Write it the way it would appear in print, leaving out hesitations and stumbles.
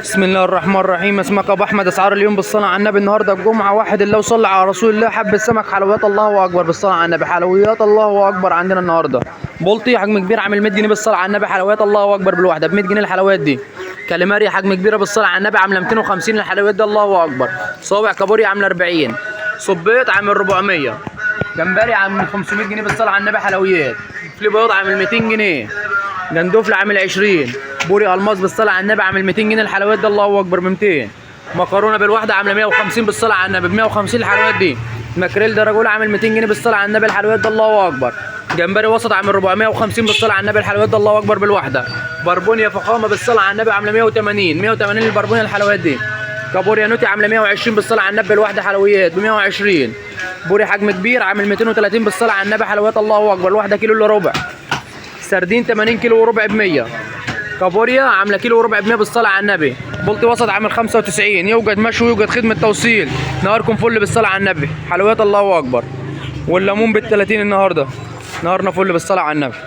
بسم الله الرحمن الرحيم. اسمك ابو احمد. اسعار اليوم بالصلاة على النبي. النهارده الجمعة واحد الله وصلى على رسول الله. حب السمك حلويات الله اكبر بالصلاة على النبي. حلويات الله اكبر عندنا النهارده. بلطي حجم كبير عامل 100 جنيه بالصلاة على النبي. حلويات الله اكبر بالواحده ب 100 جنيه الحلويات دي. كاليماري حجم كبيرة بالصلاة على النبي عامله 250 الحلويات دي الله اكبر. صوابع كابوريا عامله 40. صبيط عامل 400. جمبري عامل 500 جنيه بالصلاة على النبي. حلويات فلي بياض عامل 200 جنيه. جندوفل عامل 20. بوري الماس بالصلاة على النبي عامل 200 جنيه الحلويات دي الله اكبر ب 200. مكرونه بالواحده عامله 150 بالصلاة على النبي ب 150 الحلويات دي. ماكريل دراجول عامل 200 جنيه بالصلاة على النبي الحلويات دي الله اكبر. جمبري وسط عامل 450 بالصلاة على النبي الحلويات دي الله اكبر بالواحده. بربونيا فخامة بالصلاة على النبي عامله 180 180 البربونيا الحلويات دي. كابوريا نوتي عامله 120 بالصلاة على النبي بالواحده حلويات ب 120. بوري حجم كبير عامل 230 بالصلاة على النبي حلويات الله اكبر الواحدة كيلو الا ربع. سردين 80 كيلو وربع ب 100. كابوريا عامله كيلو وربع ب 100 بالصلاة على النبي. بلطي وسط عامل 95. يوجد مشوي يوجد خدمة توصيل. نهاركم فل بالصلاة على النبي. حلويات الله اكبر. والليمون بال 30 النهارده. نهارنا فل بالصلاة على النبي.